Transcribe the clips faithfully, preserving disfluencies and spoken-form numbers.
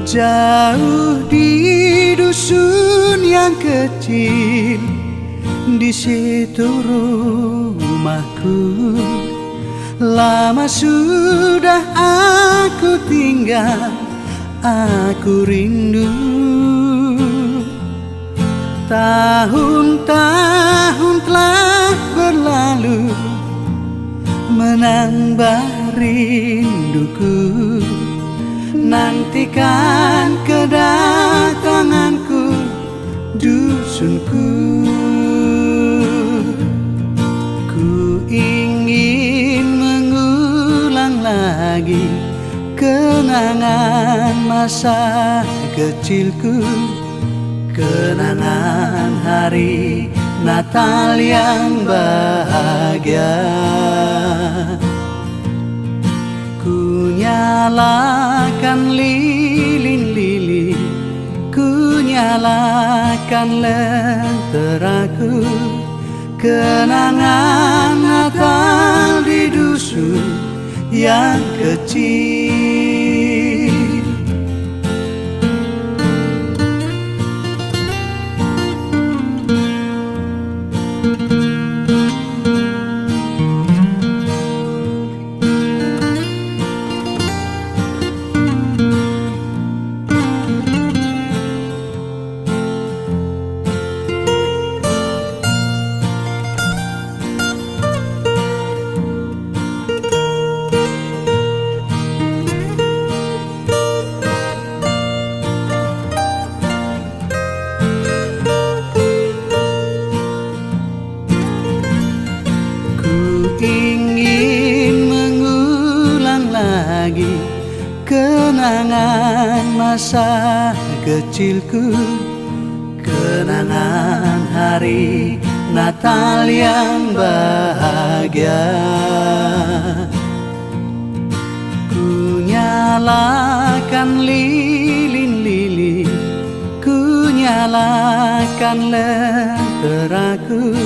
Jauh di dusun yang kecil, di situ rumahku. Lama sudah aku tinggal, aku rindu. Tahun-tahun telah berlalu, menambah rinduku. Nantikan kedatanganku, dusunku. Ku ingin mengulang lagi kenangan masa kecilku, kenangan hari Natal yang bahagia. Ku nyalakan lilin-lilin, ku nyalakan lenteraku, kenangan Natal di dusun yang kecil. Ku ingin mengulang lagi kenangan masa kecilku, kenangan hari Natal yang bahagia. Ku nyalakan lilin-lilin, ku nyalakan lenteraku,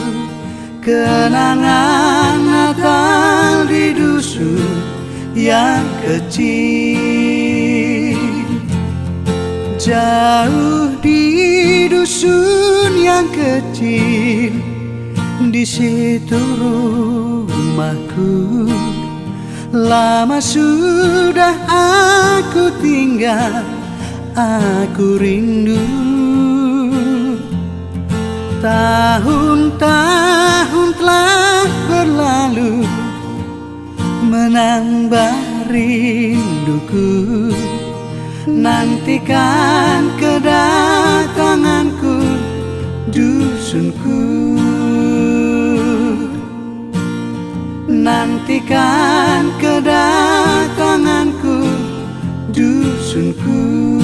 kenangan Natal di dusun yang kecil. Jauh di dusun yang kecil, di situ rumahku. Lama sudah aku tinggal, aku rindu. Tahun-tahun telah berlalu, menambah rinduku. Nantikan kedatanganku, dusunku. Nantikan kedatanganku, dusunku.